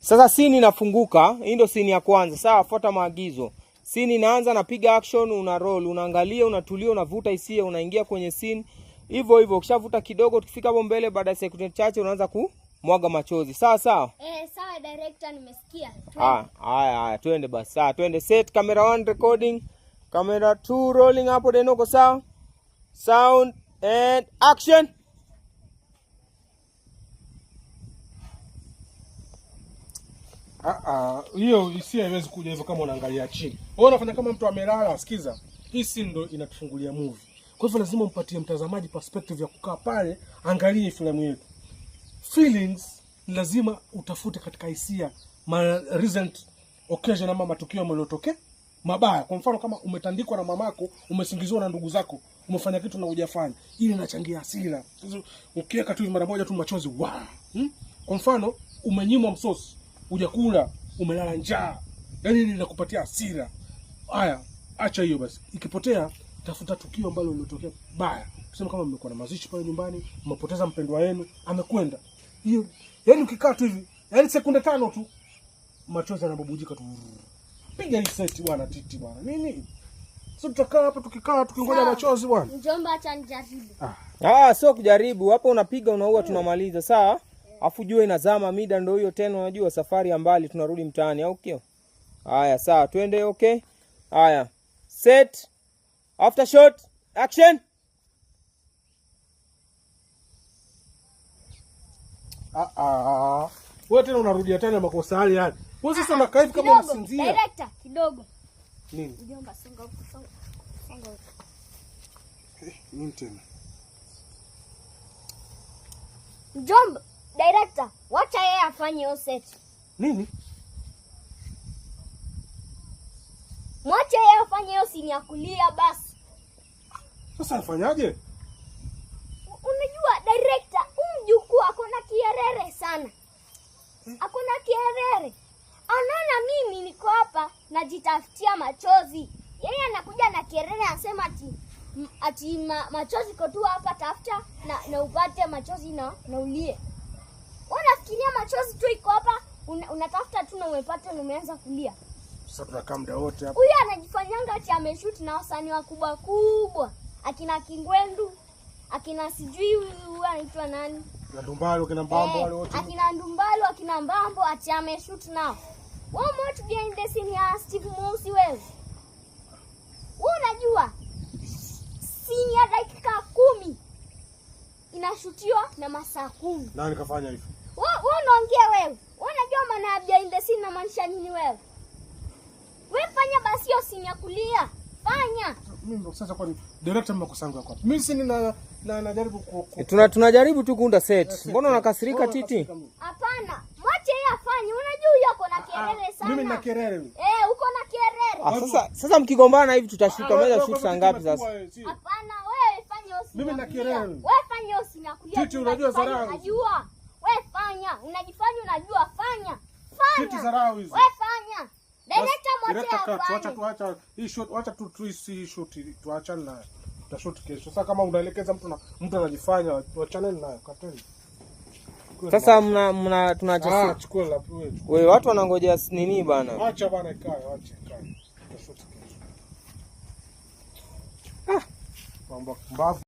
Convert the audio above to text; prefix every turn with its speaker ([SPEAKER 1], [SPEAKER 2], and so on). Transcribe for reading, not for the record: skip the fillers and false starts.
[SPEAKER 1] Sasa scene inafunguka, hii ndio scene ya kwanza. Sawa, fuata maagizo. Scene inaanza, napiga action, una roll, unaangalia, unatulia, unavuta hisia, unaingia kwenye scene. Hivyo hivyo, ukishavuta kidogo, tukifika hapo mbele, baada ya sekunde chache unaanza kumwaga machozi. Sawa sawa?
[SPEAKER 2] Eh, sawa director, nimesikia.
[SPEAKER 1] Ah, haya haya, twende basi. Sawa, twende set, camera 1 recording, camera 2 rolling hapo Denoko, sawa? Sound and action.
[SPEAKER 3] Ah ah, hiyo hisia haiwezi kuja hivyo kama unaangalia chini. Wewe unafanya kama mtu amelala, sikiza. Hii scene ndo inatufungulia movie. Kwa hivyo lazima umpatie mtazamaji perspective ya kukaa pale, angalie filamu yetu. Feelings ni lazima utafute katika hisia ma recent occasion ama matukio yaliyotokea mabaya. Kwa mfano kama umetandikwa na mamako, umesingiziwa na ndugu zako, umefanya kitu na hujafanya, ili inachangia hasira. Sasa ukiweka tu hivi mara moja tu machozi wa. Hmm? Kwa mfano umenyimwa msosi, hujakula, umelala njaa. Yaani ile inakupatia hasira. Haya, acha hiyo basi. Ikipotea, tafuta tukio ambalo limetokea baya. Tuseme kama mmekuwa na mazishi pale nyumbani, mmepoteza mpendwa wenu, amekwenda. Hiyo, yaani ukikaa tu hivi, yaani sekunde 5 tu machozi yanabubujika tu. Piga hii set bwana, titi bwana. Nini? Sasa tutakaa hapa tukikaa tukingoja
[SPEAKER 2] Sawa.
[SPEAKER 3] machozi bwana.
[SPEAKER 2] Mjomba, acha nijaribu.
[SPEAKER 1] Ah, sio kujaribu. Hapo unapiga unaua, tunamaliza. Sawa? Afu jua inazama, mida ndio hiyo tena, unajua safari ya mbali, tunarudi mtaani au kio? Haya, sawa, twende. Okay. Haya. Set. After shot. Action.
[SPEAKER 3] Ah ah. Wewe tena unarudia tena makosa yale yale. Wewe sasa unakaa hivi kama
[SPEAKER 2] Kidogo,
[SPEAKER 3] unasinzia.
[SPEAKER 2] Director, kidogo.
[SPEAKER 3] Nini?
[SPEAKER 2] Mjomba, songa huko, songa. Songa huko.
[SPEAKER 3] Nini tena?
[SPEAKER 2] Mjomba, director, wacha yeye afanye hiyo set.
[SPEAKER 3] Nini?
[SPEAKER 2] Mwache yeye afanye hiyo scene ya kulia basi.
[SPEAKER 3] Sasa afanyaje?
[SPEAKER 2] Unajua director, huyu mjukuu ako na kierere sana. Ako na kierere. Anaona mimi niko hapa najitafutia machozi. Yeye anakuja na kierere anasema ati machozi iko tu hapa, tafuta na upate machozi na ulie. Wewe unafikiria machozi tu iko hapa, unatafuta tu na umepata na umeanza kulia.
[SPEAKER 3] Sasa tunakaa muda wote hapa.
[SPEAKER 2] Huyu anajifanyanga ati ameshoot na wasanii wakubwa kubwa, akina Kingwendu, akina sijui huyu anaitwa nani?
[SPEAKER 3] Na Ndumbalo, kina Mbambo wale wote.
[SPEAKER 2] Akina Ndumbalo, akina Mbambo ati ameshoot nao. Wewe umeona behind the scene ya Steve Mweusi wewe? Wewe unajua scene ya dakika 10 inashutiwa na masaa 10.
[SPEAKER 3] Nani kafanya hivyo?
[SPEAKER 2] Wewe unaongea wewe. Wewe unajua maana ya behind the scene inamaanisha nini wewe? Wewe fanya basi hiyo scene ya kulia. Fanya.
[SPEAKER 3] Mimi ndo sasa kwani director makosa yangu yako wapi? Mimi si nina na najaribu ku
[SPEAKER 1] Tunajaribu tu kuunda set. Mbona unakasirika Titi?
[SPEAKER 2] Hapana, mwache yeye afanye. Unajua huyu ako na kelele sana.
[SPEAKER 3] Mimi nina kelele mimi.
[SPEAKER 2] Eh, uko na kelele.
[SPEAKER 1] Ah, sasa mkigombana hivi tutashuka meza shoot saa ngapi sasa?
[SPEAKER 2] Hapana, wewe fanya hiyo scene
[SPEAKER 3] Mimi
[SPEAKER 2] ya
[SPEAKER 3] nina
[SPEAKER 2] kulia.
[SPEAKER 3] kelele.
[SPEAKER 2] Wewe fanya hiyo scene ya kulia.
[SPEAKER 3] Titi, unajua
[SPEAKER 2] Unajifanya
[SPEAKER 3] dharau.
[SPEAKER 2] Unajua. Wewe fanya, unajifanya unajua, fanya. Fanya.
[SPEAKER 3] Titi, dharau hizo.
[SPEAKER 2] Wewe fanya. Director mwache
[SPEAKER 3] Director cut,
[SPEAKER 2] afanye.
[SPEAKER 3] wacha tu acha hii shot, wacha tu tu hii shot tuachane nayo. Tutashoot kesho. Sasa kama unaelekeza mtu na mtu anajifanya, tuachane nayo, kateni.
[SPEAKER 1] Sasa mna tunacha
[SPEAKER 3] Ah, chukua la wewe.
[SPEAKER 1] wewe, watu wanangoja nini bana?
[SPEAKER 3] Acha bana ikae, acha ikae. Tutashoot kesho. Ah, mambo mbavu.